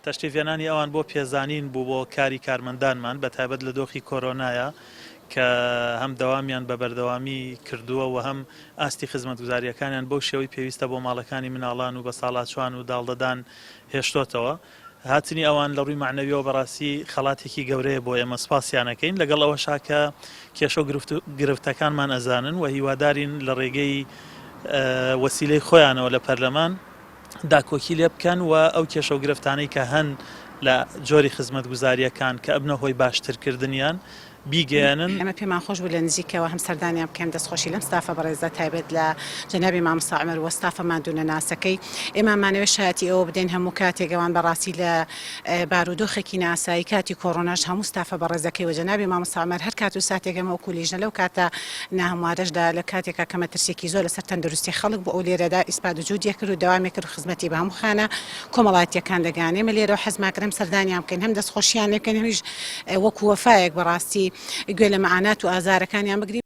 تەشریفهێنانی ئەوان بۆ پێزانین بوو بۆ کاری کارمەندانمان بە تایبەت لە دۆخی کۆرۆنایە کە هەم دەوامیان بە بەردەوامی کردووە و هەم ئاستی خزمەتگوزارییەکانیان بەو شێوەی پێویستە بۆ ماڵەکانی مناڵان و بەساڵاچوان و داڵدەدان هێشتۆتەوە. هاتنی ئەوان لە ڕووی مەعنەویەوە بەڕاستی خەڵاتێکی گەورەیە بۆ ئێمە سپاسیان ئەکەین لەگەڵ ئەوەشا کە کێشە و گرفتەکانمان ئەزانن و هیوادارین لە ڕێگەی وەسیلەی خۆیانەوە لە پەرلەمان داکۆکی لێ بکەن و ئەو کێشە و گرفتانەی کە هەن لە جۆری خزمەتگوزارییەکان کە ئەبنە هۆی باشترکردنیان بیگەیەنن. ئێمە پێمان خۆش بوو لە نزیکەوە هەم سەردانیان بکەین دەستخۆشی لەم ستافە بەڕێزە تایبەت لە جەنابی مامۆستا عومەر وە ستافە ماندوونەناسەکەی ئێمە ئەمانەوێت شایەتی ئەوە بدەین هەموو کاتێک ئەوان بەڕاستی لە بارودۆخێکی نائاسایی کاتی کۆڕۆناش هەموو ستافە بەڕێزەکەی وە جەنابی مامۆستا عومەر هەر کات و ساتێک ئێمە وەکو لیژنە لەو کاتە ناهەموارەشدا لە کاتێکا کە مەترسیەکی زۆر لەسەر تەندروستی خەڵک بوو ئەو لێرەدا ئیسپات وجودی کرد و دەوامی کرد و خزمەتی بە هەموو خانە کۆمەڵایەتیەکان دەگەیاند ئێمە لێرەوە حەزمان کرد هەم سەردانیان بکەین هەم دەستخۆشیان لێ بکەین هەمیش وەکو وەفایەک بەڕاستی گوێ لە مەعانات و ئازارەکانیان بگرین.